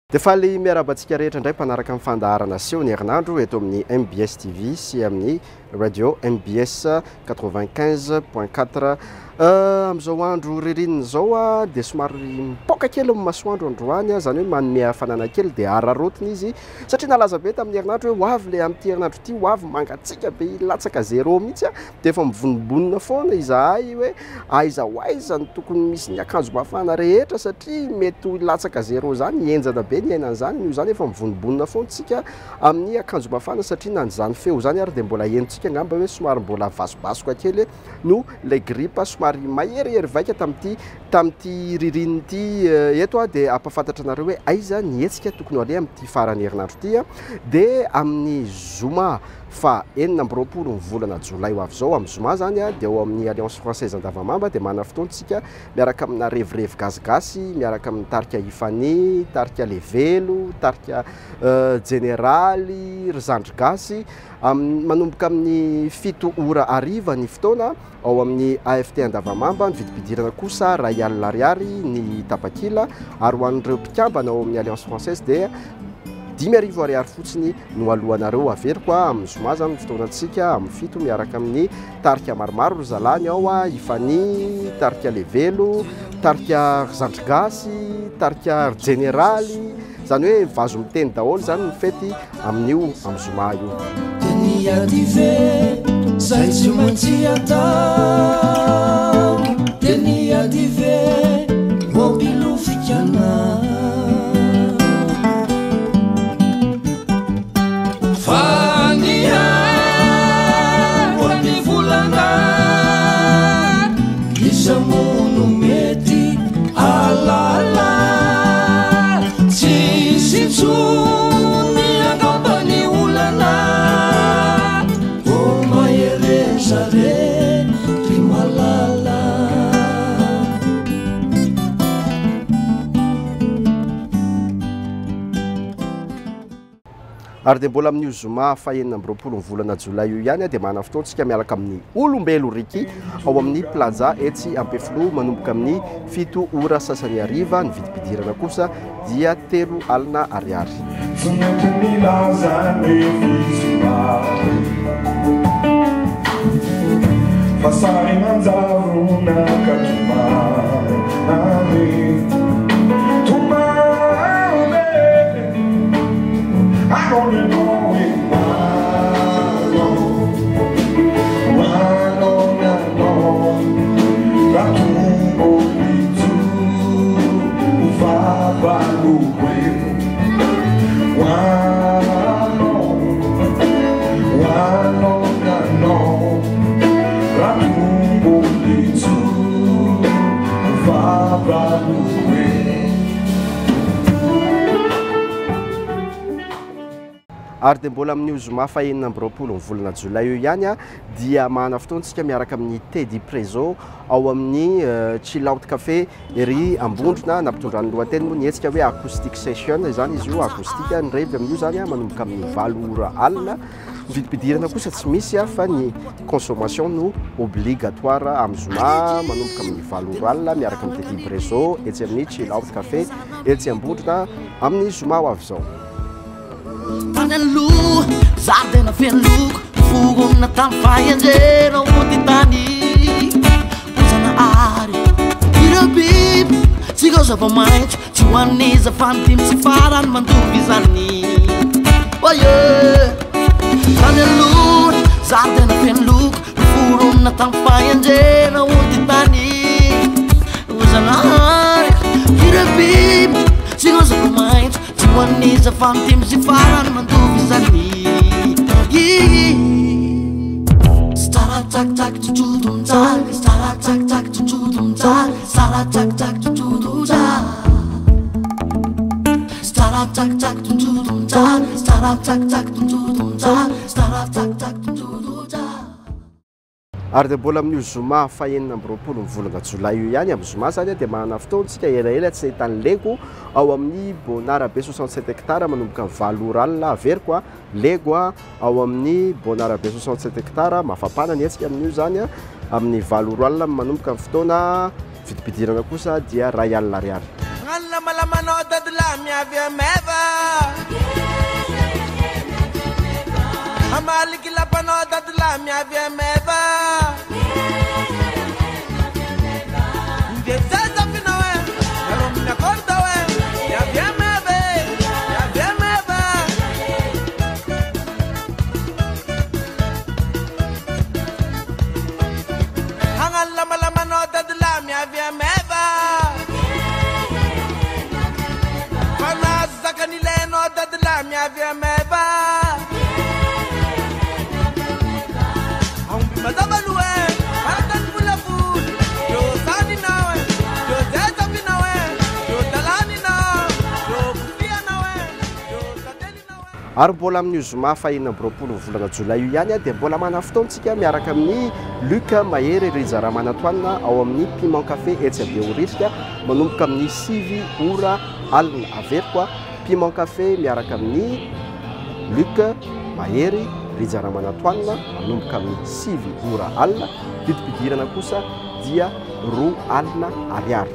Dia faly miarahaba antsika rehetra indray mpanaraka ny fandaharana seho ny herinandro eto amin'ny mbs TV sy amin'ny radio mbs 95.4. Amin'izao andro ririnina izao dia somary mipoaka kely ny masoandro androany, izany hoe manome hafanana kely dia araraotina izy satria nalaza be tamin'ny herinandro hoe ho avy ilay amin'ity herinandro ity, ho avy mangatsiaka be hilatsaka zéro mihitsy dia efa mivonombonona foana izahay hoe aiza ho aiza no tokony misy ny akanjo mafana rehetra satria mety ho latsaka zéro zany, henjana be ny iainan'izany, noho izany efa mivonombonona foana tsika amin'ny akanjo mafana satria na izany feo izany ary dia mbola henontsika angamba hoe somary mbola vasobasoka kely no ilay gripa somary maherihery vaika tamin'ity tamin'ity ririnina ity. Eto aho dia hampahafantatra anareo hoe aiza ny hetsika tokony ho aleha amin'ity faran'ny herinandro ity dia amin'ny zoma Fa 26 ny volana jolay ho avy izao, amin'ny zoma izany dia ao amin'ny Alliance Française Andavamamba dia manana fotoana isika miaraka amina revirevy gasigasy, miaraka amin'ny tarika Ifani, tarika Levelo, tarika Jeneraly, ry Zandry Gasy, manomboka amin'ny 7 ora hariva ny fotoana ao amin'ny AFT Andavamamba, ny vidim-pidirana kosa 1000 ariary ny tapakila, ary ho an'ireo mpikambana ao amin'ny Alliance Française dia 5000 ariary fotsiny no alohanareo. Averiko a, amin'ny zoma zany ny fotoanantsika amin'ny 7 miaraka amin'ny tarika maromaro ry zalahy ny ao a, Ifani, tarika Levelo, tarika ry Zandry Gasy, tarika ry Jeneraly, zany hoe vazo miteny daholo zany ny fety amin'io amin'ny zoma io. Dia ny ady ve zay tsy maintsy atao? Dia ny ady ve mampilovika anah? Fa ny hafa ny volana, iza moa no mety ahalala? Tsisy intsony angamba ny olana. Ô mahereza re ry malala. Ary dia mbola amin'io zoma faha-26 ny volana jolay io ihany dia manana fotoana isika miaraka amin'ny Olombelo Ricky ao amin'ny Plaza etsy Ampefiloha manomboka amin'ny 7 ora sasany hariva, ny vidim-pidirana kosa dia 30 ariary. Tsy mety milaza nefa izy maro fa sary manjavona ka tomany tomany I only know it Ary dia mbola amin'io zoma faha-26 ny volana jolay io ihany dia manana fotoana isika miaraka amin'ny Teddy Prezo ao amin'ny Chill Out Café ery Ambondrona. Nampitondran'ny lohateny moa ny hetsika hoe Acoustic Session izany izy io, acoustique ny revy amin'io izany manomboka amin'ny 8 ora alina. Ny vidim-pidirana kosa tsy misy fa ny consommation no obligatoire amin'ny zoma manomboka amin'ny 8 ora alina miaraka amin'ny Teddy Prezo etsy amin'ny Chill Out Café etsy Ambondrona amin'ny zoma ho avy izao. Tany aloha, zaridaina feno loko, noforonina tamin'ny fahendrena ho ty tany. Zanahary, ireo biby sy ireo zava-maitso, tsy ho an'iza fa ny dimy sy farany mandova izany. Oh yeah. Tany aloha, zaridaina feno loko, noforonina tamin'ny fahendrena ho ty tany. Zanahary, ireo biby sy ireo zava-maitso, tsy ho an'iza fa ny dimy sy farany mandova izany. Ary dia mbola amin'io zoma faha-26 ny volana jolay io ihany, amin'ny zoma izany dia manana fotoana isika elaela tsy nahitany Lego ao amin'ny Bonara be 67 hectares manomboka ny 8 ora alina, averiko a, Lego ao amin'ny Bonara be 67 hectares, mafampana ny hetsika amin'io izany, amin'ny 8 ora alina manomboka ny fotoana. Vidim-pidirana kosa dia 1000 ariary. Ary mbola amin'io zoma faha-26 volana jolay io ihany dia mbola manana fotoantsika miaraka amin'ny Luc Mahery Rija Ramanantoanina ao amin'ny Piment Café etsy Behoririka manomboka amin'ny 9 ora alina. Averiko Piment Café miaraka amin'ny Luc Mahery Rija Ramanantoanina manomboka amin'ny 9 ora alina. Vidim-pidirana kosa dia 20 ariary.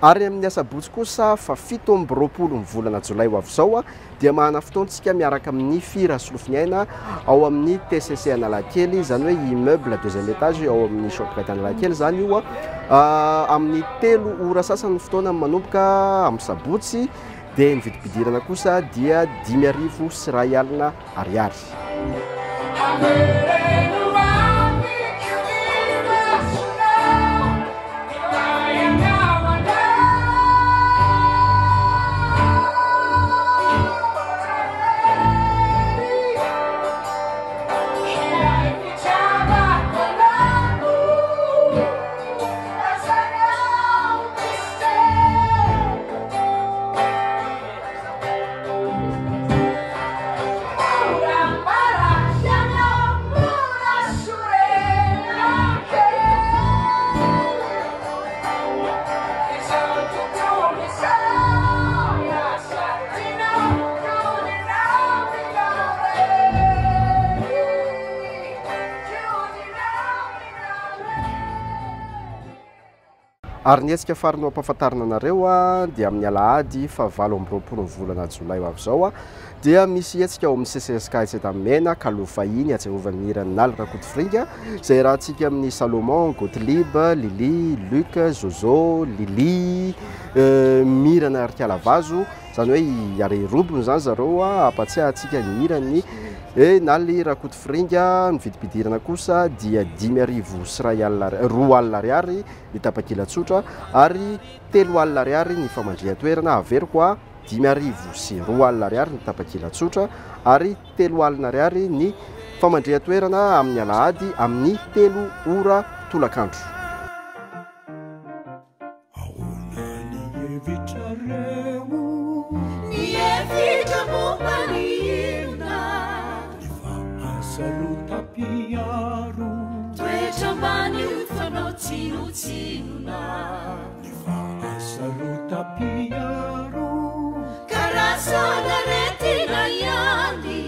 Ary amin'ny asabotsy kosa fa 27 ny volana jolay ho avy izao dia manana fotoantsika miaraka amin'ny Fira Solofiniaina ao amin'ny TCC Analakely, izany hoe immeuble deuxième étage ao amin'ny Shoprite Analakely izany io. Amin'ny 3 ora sasany ny fotoana manomboka amin'ny sabotsy, dia ny vidim-pidirana kosa dia 5100 ariary. Ary ny hetsika farany ho ampahafantarina anareo dia amin'ny alahady fa 28 ny volana jolay ho avy izao dia misy hetsika ao amin'ny CCSK etsy Antanimena, Kalo Fahiny, atsiarovana ny hiran'i Naly Rakotofiringa izay iarahantsika amin'ny Salomon, Gottlieb, Lily, Luc, Zozo, Lily, Mirana Arikalavazo, izany hoe hiara-hirobony izany zareo hampatsiahantsika ny hiran'ny Naly Rakotofiringa. Ny vidim-pidirana kosa dia 5100 20 ariary ny tapakila tsotra ary 30 ariary ny famandrihan-toerana. Averiko 5020 ariary ny tapakila tsotra ary 30 ariary ny famandrihan-toerana amin'ny alahady amin'ny 3 ora tolakandro. Ahoana ny hevitrareo? Ny hevitra momba ny inona? Ny fahasarotam-piaro. Toetra ambany io fanao tsinotsinona. Ny fahasarotam-piaro. Karazana aretina ihany,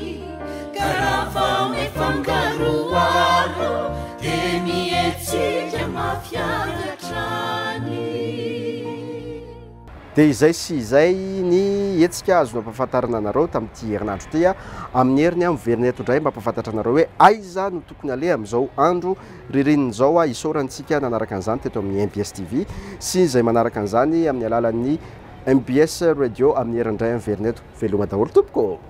karaha vao mifangaroharo, dia mihetsika mafy hatrany. Dia izay sy izay ny hetsika azo nampahafantarina anareo tamin'ity herinandro ity. Amin'ny heriny aho miverina eto indray mba hampahafantatra anareo hoe aiza no tokony aleha amin'izao andro ririnina izao. Isaorantsika nanaraka an'izany teto amin'ny MBS TV sy izay manaraka an'izany amin'ny alalan'ny MBS Radio. Amin'ny heriny indray miverina eto. Veloma daholo tompoko.